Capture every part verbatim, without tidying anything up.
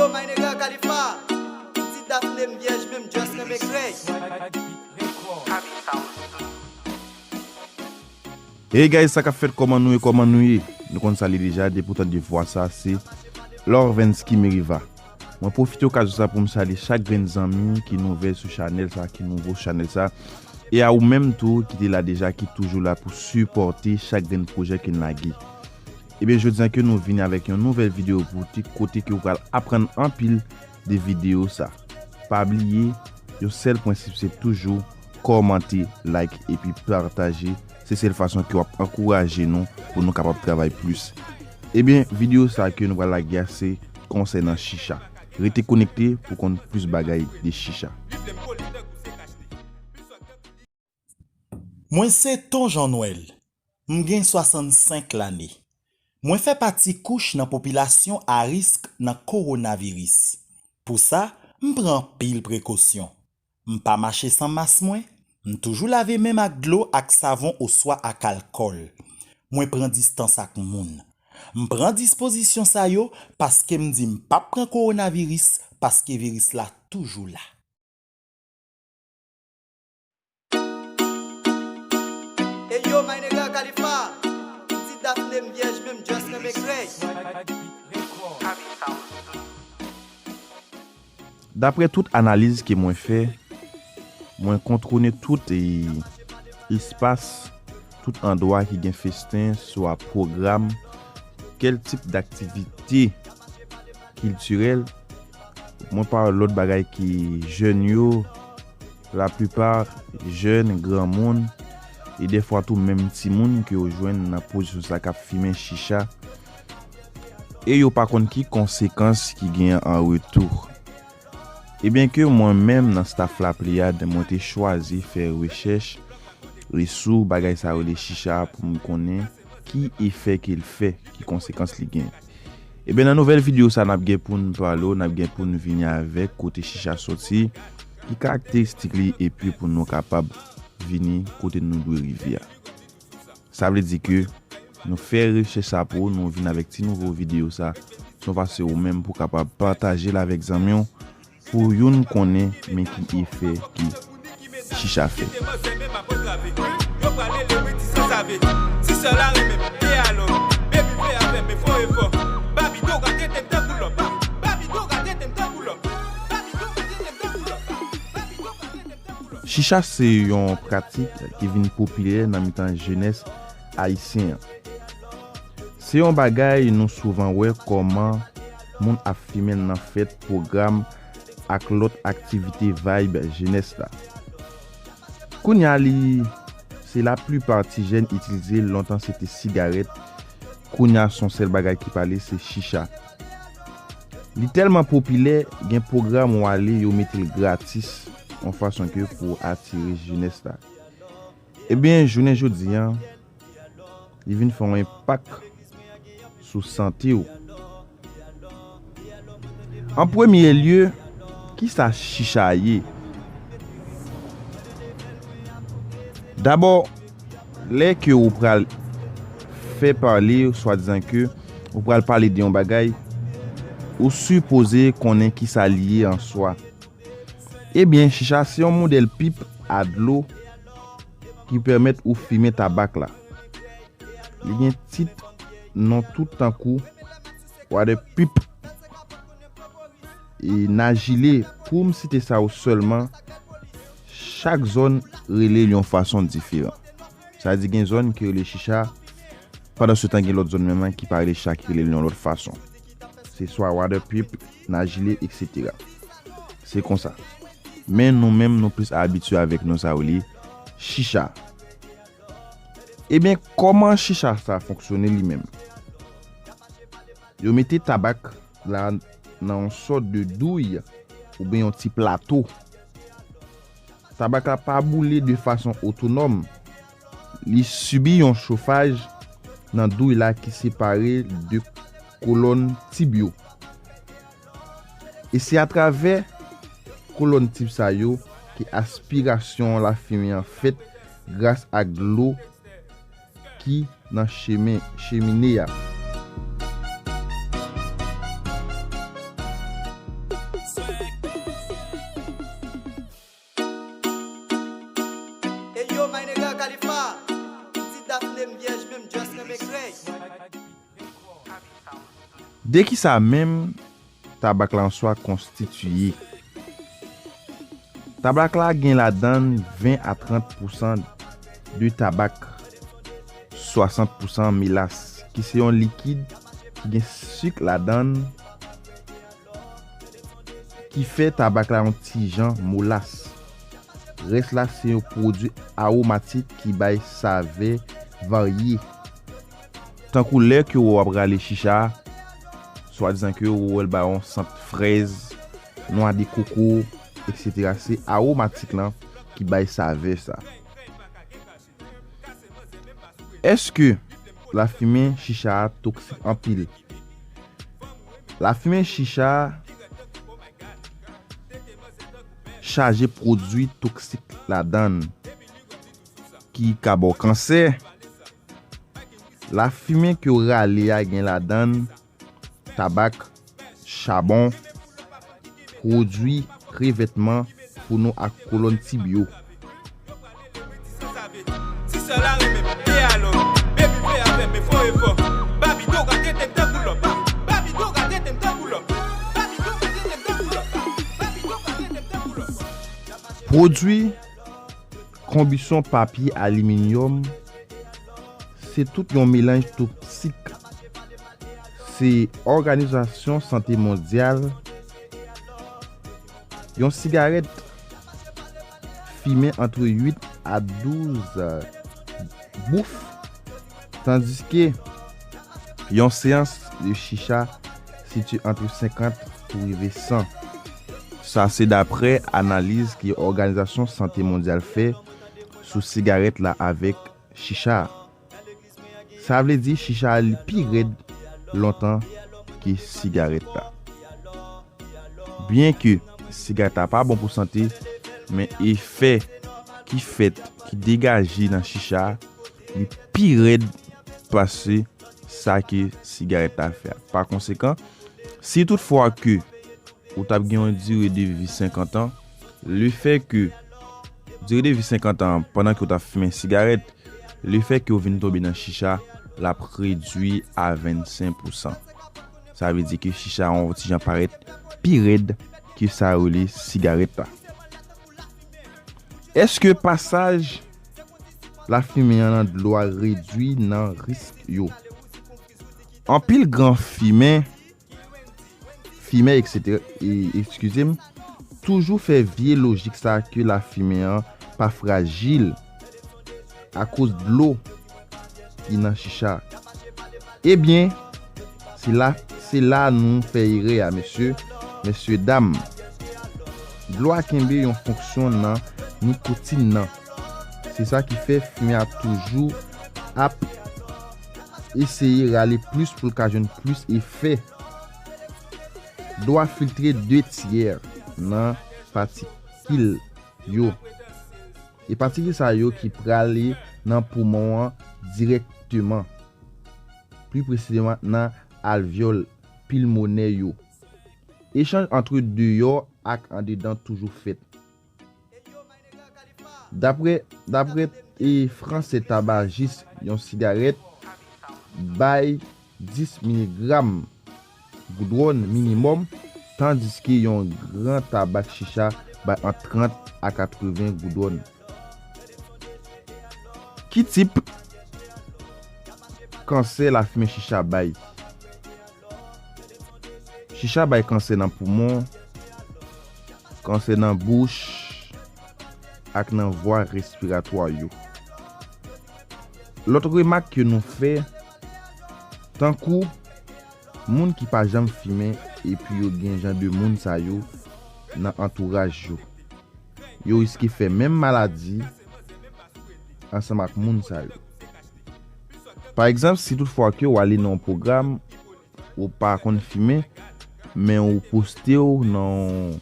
My nigga Khalifa, m ti Daphne, m vyèj men m just renmen grèy. Hey guys, sa k ap fèt, kòman nou ye, kòman nou ye? Nou konn sa li deja, depi w tande vwa sa, se Lorvensky Meriva. Mwen pwofite okazyon sa pou m salye chak grenn zanmi ki nouvèl sou chanèl sa, ki nouvo sou chanèl sa. E a ou menm tou ki te la deja, ki toujou la pou sipòte chak grenn pwojè ke n lage. Ebyen, jodi a ke nou vini avèk yon nouvèl videyo pou ti kote ke ou pral aprann anpil de videyo sa. Pa bliye, yon sèl prensip se toujou kòmante, like epi pataje. Se sèl fason ke w ap ankouraje nou pou nou kapab travay plis. Ebyen, videyo sa ke nou pral lage a se konsènan chicha. Rete konekte pou konn plis bagay de chicha. Mwen se Ton Jean Noël. M gen swasannsenk lane. Mwen fè pati kouch nan popilasyon a risk nan kowonaviris. Pou sa, m pran anpil prekosyon. M pa mache san mas mwen, m toujou lave men m ak dlo ak savon oswa ak alkòl. Mwen pran distans ak moun. M pran dispozisyon sa yo paske m di m p ap pran kowonaviris paske viris la toujou la. Hey yo, my nigga Khalifa, m ti Daphne, m vyèj men m just renmen grèy. Daprè tout analiz ke mwen fè, mwen kontwole tout, e, espas, tout andwa ki gen festen, swa pwogram, kèl tip daktivite kiltirèl, mwen pa wè lòt bagay ke jèn yo, laplipa jèn, granmoun, e dèfwa tou menm timoun ke yo jwenn nan pozisyon sa k ap fimen chicha, e yo pa konn ki konsekans ki genyen an retou. Ebyen ke mwen menm nan staff la Pléyade, mwen te chwazi fè rechèch e sou bagay sa yo rele chicha pou m konnen ki efè ke l fè, ki konsekans li gen. Ebyen, nan nouvèl videyo sa, n ap gen pou n pale w, n ap gen pou n vini avèk kote chicha soti, ki karakteristik li, epi pou nou kapab vini kote nou dwe rive a. Sa vle di ke nou fè rechèch sa pou nou vin avèk ti nouvo videyo sa, se yon fason ou menm pou kapab pataje l avèk zanmi w, pou youn konnen men ki efè ke chicha fè. Chicha se yon pratik ki vin popilè nan mitan jenès ayisyen an. Se yon bagay nou souvan wè kòman moun ap fimen l nan fèt, pwogram ak lòt aktivite vibe jenès la. Kounye a li se laplipa ti jèn itilize l, lontan se te sigarèt, kounye a se yon sèl bagay ki pale se chicha. Li tèlman popilè, gen pwogram w ale yo mete l gratis, yon fason ke pou atire jenès la. Ebyen, jounen jodi a, li vin fè yon enpak sou sante w. An premye lye, kisa chicha ye? Dabò, lè ke ou pral fè pale, swadizan ke ou pral pale de yon bagay, ou sipoze konnen kisa li ye an swa. Ebyen, chicha se yon modèl pip a dlo ki pèmèt ou fimen tabak la. Li gen tit non tout tankou water pip e najile, pou m site sa yo sèlman, chak zòn rele l yon fason diferan. Sa di gen zòn ki rele chicha, pandan se tan gen lòt zòn menm ki pa rele chicha, ki rele l yon lòt fason. Se swa water pip, najile, etsetera. Se konsa. Men nou menm, nou plis abitye avèk non sa yo rele chicha. Ebyen, kòman chicha sa fonksyone li menm? Yo mete tabak la nan yon sòt de douy oubyen yon ti plato. Tabak la pa boule de fason otonòm. Li sibi yon chofaj nan douy la ki separe l de kolòn tib yo. E se atravè kolòn tib sa yo ke aspirasyon lafimen an fèt gras ak dlo ki nan chemen, chemine a. De kisa menm tabak la answa konstitiye? Tabak la gen ladan l ven a trant pousan de tabak, swasant pousan melas, ki se yon likid ki gen sik ladan l, ki fè tabak la yon ti jan molas. Rès la se yon pwodui awomatik ki bay savè varye. Tankou lè ke w ap rale chicha, swadizan ke w wè l ba yon sant frèz, nwa de koko, etsetera. Se awomatik lan ki bay savè sa. Èske lafimen chicha a toksik anpil? Lafimen chicha a chaje pwodui toksik ladan l ki ka ba w kansè. Lafimen ke w rale a gen ladan l tabak, chabon, pwodui revètman pou nou ak kolòn tib yo. Pwodui konbisyon papye aliminyòm, se tout yon melanj toksik. Se Òganizasyon Sante Mondyal, yon sigarèt fimen antre uit a douz bouf, tandiske yon seyans de chicha sitiye antre senkant pou rive san. Sa se daprè analiz ke Òganizasyon Sante Mondyal fè sou sigarèt la avèk chicha. Sa vle di chicha a li pi rèd lontan ke sigarèt la. Byenke sigarèt la pa bon pou sante, men efè ki fèt, ki degaje nan chicha a, li pi rèd pase sa ke sigarèt la fè a. Pa konsekan, si toutfwa ke ou t ap gen yon dire de vi senkant an, lefè ke dire de vi senkant an, pandan ke w t ap fimen sigarèt, lefè ke w vin tonbe nan chicha, l ap redui a vennsenk pousan. Sa vle di ke chicha a yon ti jan parèt pi rèd ke sa yo rele sigarèt la. Èske pasaj lafimen an nan dlo a redui nan risk yo? Anpil gran fimen, fimè, etsetera, e, eskize m, toujou fè vye lojik sa ke lafimen an pa frajil akoz dlo ki nan chicha. Ebyen, se la, se la nou fè erè a, mesye, mesye dam. Dlo a kenbe yon fonksyon nan nikotin nan. Se sa ki fè fimen a toujou ap eseye rale plis pou l ka jwenn plis efè. Dlo a filtre de tyè nan patikil yo. E patikil sa yo ki prale nan poumon an dirèkteman. Pli presizeman nan alvyòl pilmonè yo. Echanj antre deyò ak andedan toujou fèt. Daprè, daprè, e, fransè tabajis, yon sigarèt bay dis miligram goudwòn minimòm, tandiske yon gran tabak chicha bay ant trant a katreven goudwòn. Ki tip kansè lafimen chicha bay? Chicha bay kansè nan poumon, kansè nan bouch ak nan vwa respiratwa yo. Lòt remak ke nou fè, tankou moun ki pa janm fimen epi yo gen jan de moun sa yo nan antouraj yo, yo riske fè menm maladi ansanm ak moun sa yo. Pa egzanp, si toutfwa ke w ale nan yon pwogram, ou pa konn fimen, men ou poste w nan yon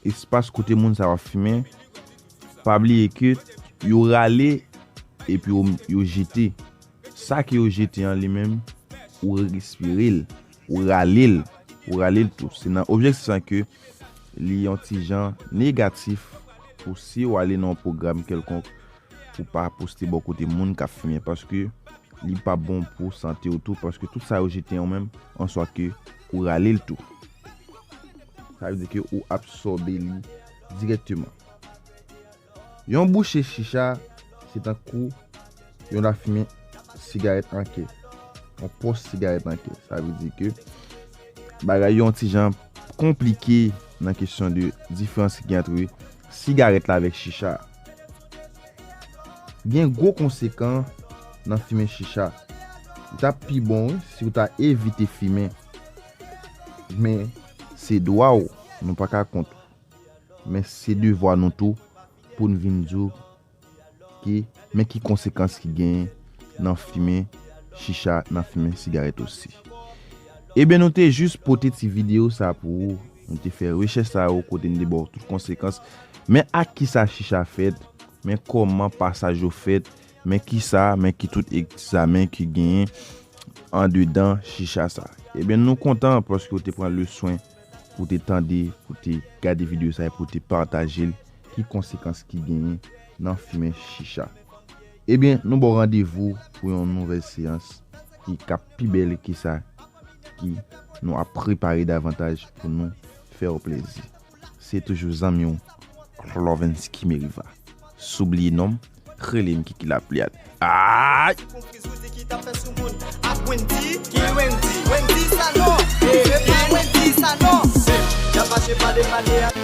espas kote moun sa yo ap fimen, pa bliye ke yo rale epi yo, yo jete. Sa ke yo jete an li menm, ou respire l, ou rale l, ou rale l tou. Se nan objektif sa ke li yon ti jan negatif pou si w ale nan yon pwogram kèlkonk, ou pa poste bò kote moun k ap fimen, paske li pa bon pou sante w tou, paske tout sa yo jete an menm, an swa ke ou rale l tou. Sa vle di ke ou absòbe li dirèkteman. Yon bouche chicha, se tankou yon lafimen sigarèt an kè. Yon pòs sigarèt an kè. Sa vle di ke bagay yo yon ti jan konplike nan kesyon de diferans ki gen ant sigarèt la avèk chicha. Gen gwo konsekans nan fimen chicha. Li t ap pi bon, wi, si w ta evite fimen. Men, se dwa w, nou pa ka kont ou. Men se devwa nou tou pou n vin di w ki, men ki konsekans ki genyen nan fimen chicha, nan fimen sigarèt osi. Ebyen, nou te jis pote ti videyo sa pou ou. Nou te fè rechèch sa yo kote n te ba w tout konsekans. Men ak kisa chicha fèt, men kòman pasaj yo fèt, men kisa, men ki tout egzamen ki genyen andedan chicha sa. Ebyen, nou kontan paske w te pran le swen pou te tande, pou te gade videyo sa e pou te pataje l, ki konsekans ki genyen nan fimen chicha. Ebyen, nou ba w randevou pou yon nouvèl seyans ki k ap pi bèl ke sa ki nou ap prepare davantaj pou nou fè w plezi. Se toujou zanmi w, Clovensky Meriva. Sou bliye non m, rele m Kiki Laplyad. Ay! Konfizouzi ki t ap fè sou moun ak Wendy. Ki Wendy? Wendy Sanon. Hey, se pa Wendy Sanon. Hey, y ap mache pale, pale a.